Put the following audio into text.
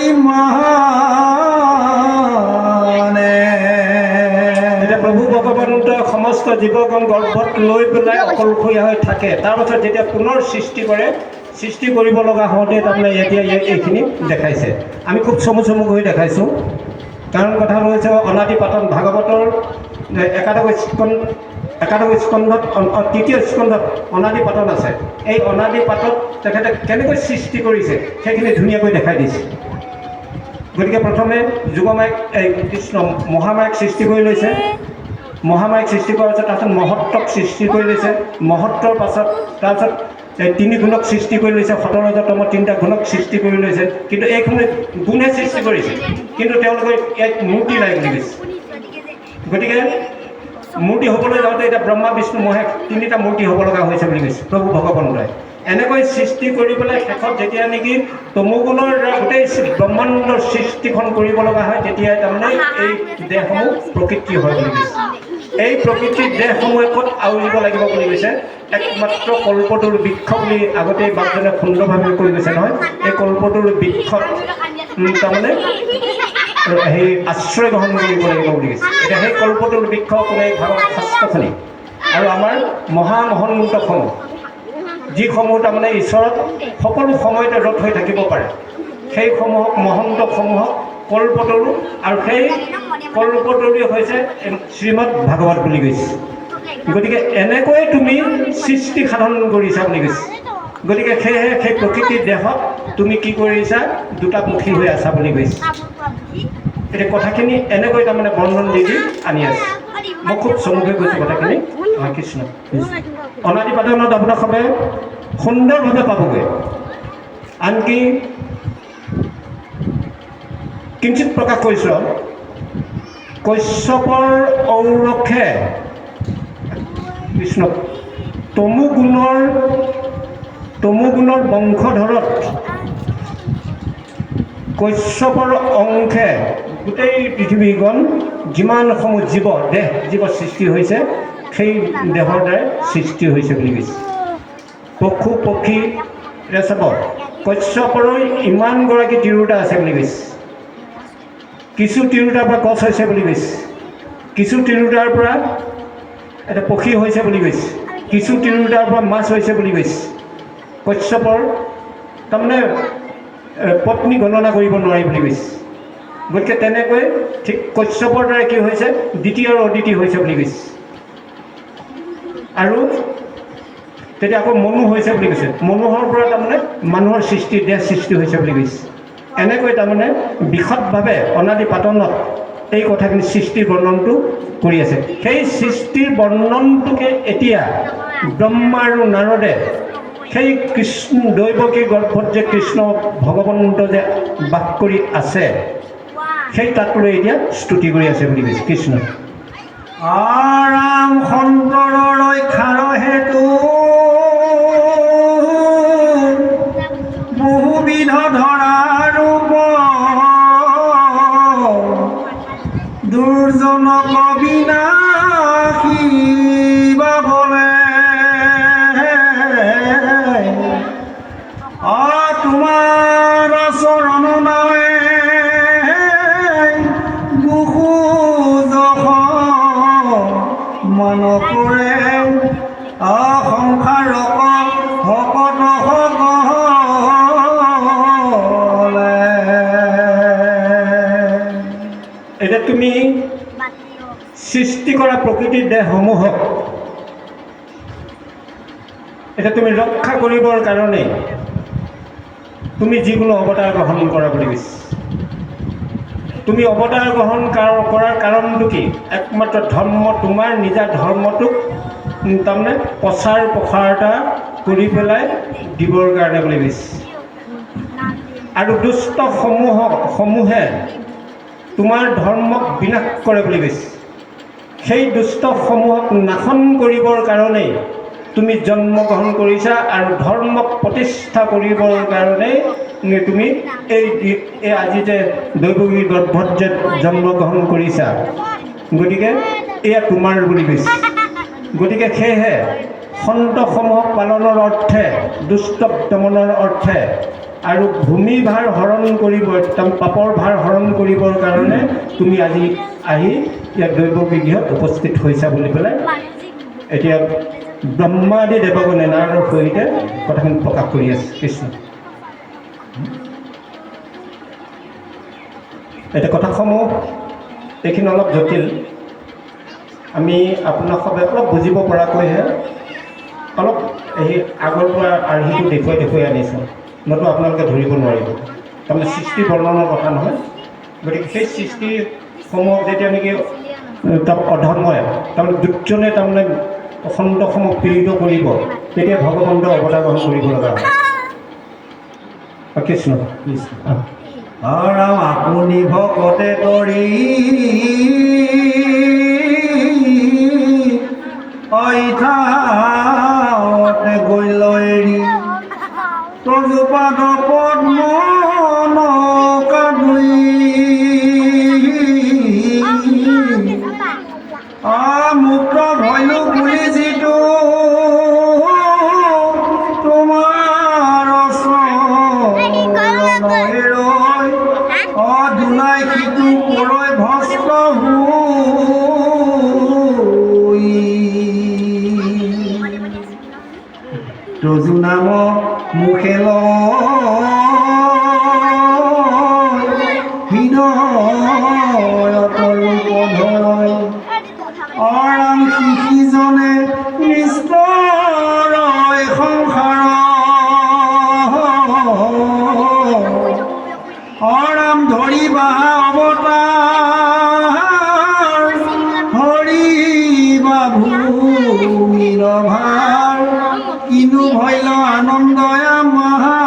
পৰিমাণে। এতিয়া প্ৰভু ভগৱন্তই সমস্ত জীৱগণ গৰ্ভত লৈ পেলাই অকলশৰীয়া হৈ থাকে। তাৰপাছত যেতিয়া পুনৰ সৃষ্টি কৰে, সৃষ্টি কৰিব লগা হওঁতে তাৰমানে এতিয়া এইখিনি দেখাইছে। আমি খুব চমু চমুকৈ দেখাইছোঁ, কাৰণ কথা হৈছে অনাদি পাতন ভাগৱতৰ একাদশ স্কন্ধত, তৃতীয় স্কন্ধত অনাদি পাতন আছে। এই অনাদি পাতত তেখেতে কেনেকৈ সৃষ্টি কৰিছে, সেইখিনি ধুনীয়াকৈ দেখাই দিছে। গতিকে প্ৰথমে যোগমায়ক, এই কৃষ্ণ, মহামায়ক সৃষ্টি কৰি লৈছে। মহামায়ক সৃষ্টি কৰাৰ পাছত তাৰপিছত মহত্বক সৃষ্টি কৰি লৈছে। মহত্বৰ পাছত তাৰপিছত এই তিনি গুণক সৃষ্টি কৰি লৈছে। 17তম তিনিটা গুণক সৃষ্টি কৰি লৈছে। কিন্তু এইখনে গুণহে সৃষ্টি কৰিছে, কিন্তু তেওঁলোকে ইয়াত মূৰ্তি নাই বুলি কৈছে। গতিকে মূৰ্তি হ'বলৈ যাওঁতে এতিয়া ব্ৰহ্মা, বিষ্ণু, মহেশ তিনিটা মূৰ্তি হ'ব লগা হৈছে বুলি কৈছে প্ৰভু ভগৱন্তই। এনেকৈ সৃষ্টি কৰি পেলাই শেষত যেতিয়া নেকি তমোগুণৰ দ্বাৰা গোটেই ব্ৰহ্মাণ্ডৰ সৃষ্টিখন কৰিব লগা হয়, তেতিয়াই তাৰমানে এই দেহসমূহ প্ৰকৃতি হয় বুলি কৈছে। এই প্ৰকৃতিৰ দেহসমূহে ক'ত আউৰিব লাগিব বুলি কৈছে? একমাত্ৰ কল্পতৰু বৃক্ষ বুলি আগতেই বাপজনে সুন্দৰভাৱে কৈ গৈছে নহয়। এই কল্পতৰু বৃক্ষত তাৰমানে সেই আশ্ৰয় গ্ৰহণ কৰিব লাগিব বুলি কৈছে। এতিয়া সেই কল্পতৰু বৃক্ষ কোনে? ভাগৱত শাস্ত্ৰখনি আৰু আমাৰ মহামহন্তসমূহ, যিসমূহ তাৰমানে ঈশ্বৰত সকলো সময়তে ৰত হৈ থাকিব পাৰে, সেইসমূহক, মহন্তসমূহক কল্পতৰু আৰু সেই কল্পতৰুৱে হৈছে শ্ৰীমদ ভাগৱত বুলি কৈছে। গতিকে এনেকৈ তুমি সৃষ্টি সাধন কৰিছা বুলি কৈছে। গতিকে সেয়েহে সেই প্ৰকৃতিৰ দেহত তুমি কি কৰিছা? দুটা পক্ষী হৈ আছা বুলি কৈছে। এতিয়া কথাখিনি এনেকৈ তাৰমানে বৰ্ণন দি দি আনি আছে। মই খুব চমুকৈ কৈছোঁ কথাখিনি। কৃষ্ণ, অনাদি পাতনত আপোনাক সবে সুন্দৰভাৱে পাবগৈ। আনকি কিঞ্চিত প্ৰকাশ কৰিছোঁ, কশ্যপৰ ঔৰসে, কৃষ্ণ, তমোগুণৰ বংশধৰত কশ্যপৰ অংশে গোটেই পৃথিৱীখন যিমানসমূহ জীৱ দেহ, জীৱ সৃষ্টি হৈছে, সেই দেহৰ দ্বাৰাই সৃষ্টি হৈছে বুলি কৈছে। পশু পক্ষী, এতিয়া চাব, কশ্যপৰো ইমানগৰাকী তিৰোতা আছে বুলি কৈছে। কিছু তিৰোতাৰ পৰা গছ হৈছে বুলি কৈছে, কিছু তিৰোতাৰ পৰা এটা পক্ষী হৈছে বুলি কৈছে, কিছু তিৰোতাৰ পৰা মাছ হৈছে বুলি কৈছে। কশ্যপৰ তাৰমানে পত্নী গণনা কৰিব নোৱাৰি বুলি কৈছে। গতিকে তেনেকৈ ঠিক কশ্যপৰ দ্বাৰা কি হৈছে? দ্বিতীয় আৰু অদ্বিতীয় হৈছে বুলি কৈছে। আৰু তেতিয়া আকৌ মনু হৈছে বুলি কৈছে। মনুহৰ পৰা তাৰমানে মানুহৰ সৃষ্টি, দেহ সৃষ্টি হৈছে বুলি কৈছে। এনেকৈ তাৰমানে বিশদভাৱে অনাদি পাতনত এই কথাখিনি সৃষ্টিৰ বৰ্ণনটো কৰি আছে। সেই সৃষ্টিৰ বৰ্ণনটোকে এতিয়া ব্ৰহ্মা আৰু নাৰদে সেই কৃষ্ণ দৈৱকী গৰ্ভত যে কৃষ্ণ ভগৱন্ত যে বাস কৰি আছে, সেই তাক লৈ এতিয়া স্তুতি কৰি আছে বুলি কৈছে। কৃষ্ণ। আৰাম সন্তৰ ৰক্ষাৰ হেতু বহুবিধ ধৰা ৰূপ দুৰ্জনক বিনাশিবা বলে। তোমাৰ চৰণ নাৱে বহু যশ মান কৰে সংসাৰক ভকত সকলে। এতিয়া তুমি সৃষ্টি কৰা প্ৰকৃতিৰ দেহসমূহক এতিয়া তুমি ৰক্ষা কৰিবৰ কাৰণে তুমি যিকোনো অৱতাৰ গ্ৰহণ কৰা বুলি কৈছে। তুমি অৱতাৰ গ্ৰহণ কৰাৰ কাৰণটো কি? একমাত্ৰ ধৰ্ম, তোমাৰ নিজা ধৰ্মটোক তাৰমানে প্ৰচাৰ প্ৰসাৰতা কৰি পেলাই দিবৰ কাৰণে বুলি কৈছে। আৰু দুষ্ট সমূহে তোমাৰ ধৰ্মক বিনাশ কৰে বুলি কৈছে। সেই দুষ্টসমূহক নাশন কৰিবৰ কাৰণেই তুমি জন্মগ্ৰহণ কৰিছা আৰু ধৰ্মক প্ৰতিষ্ঠা কৰিবৰ কাৰণেই তুমি এই এই আজি যে দৈৱকী গৰ্ভত যে জন্মগ্ৰহণ কৰিছা, গতিকে এয়া তোমাৰ বুলি কৈছে। গতিকে সেয়েহে সন্তসমূহক পালনৰ অৰ্থে, দুষ্ট দমনৰ অৰ্থে আৰু ভূমি ভাৰ হৰণ কৰিব, তাৰ পাপৰ ভাৰ হৰণ কৰিবৰ কাৰণে তুমি আজি আহি ইয়াত দৈৱকী গৃহত উপস্থিত হৈছা বুলি পেলাই এতিয়া ব্ৰহ্মা আদি দেৱগণে নাৰদৰ সহিতে কথাখিনি প্ৰকাশ কৰি আছে। কৃষ্ণ। এতিয়া কথাসমূহ এইখিনি অলপ জটিল, আমি আপোনাক সবে অলপ বুজিব পৰাকৈহে অলপ এই আগৰ পৰা আৰ্হিটো দেখুৱাই দেখুৱাই আনিছোঁ, নতুবা আপোনালোকে ধৰিব নোৱাৰিব। তাৰমানে সৃষ্টি বৰ্ণনৰ কথা নহয়। গতিকে সেই সৃষ্টিসমূহক যেতিয়া নেকি তাৰ অধৰ্মই, তাৰমানে দুৰ্জনে তাৰমানে সন্তসমূহ পীড়িত কৰিব, তেতিয়া ভগৱন্ত অৱতাৰ গ্ৰহণ কৰিব লগা হয়। কৃষ্ণ। কৃষ্ণ। ৰাম আপুনি ভকতে কৰি ঐথাতে গৈল এৰি তজুপাদ পদ্ম নৌকা দুই মুক্ত ভৈলো বুলি যিটো তোমাৰ চৰণে ৰৈ অদুনাই সিটো পৰৈ ভস্ত হৈ তজু নাম মুখে হৃদয়ত ৰূপ ধৰৈ আৰাম শিশিজনে নিস্তৰয় সংসাৰ আৰাম ধৰিবা অৱতাৰ হৰিবা ভূমিৰ ভাৰ কিনো ভৈল আনন্দ আমাৰ।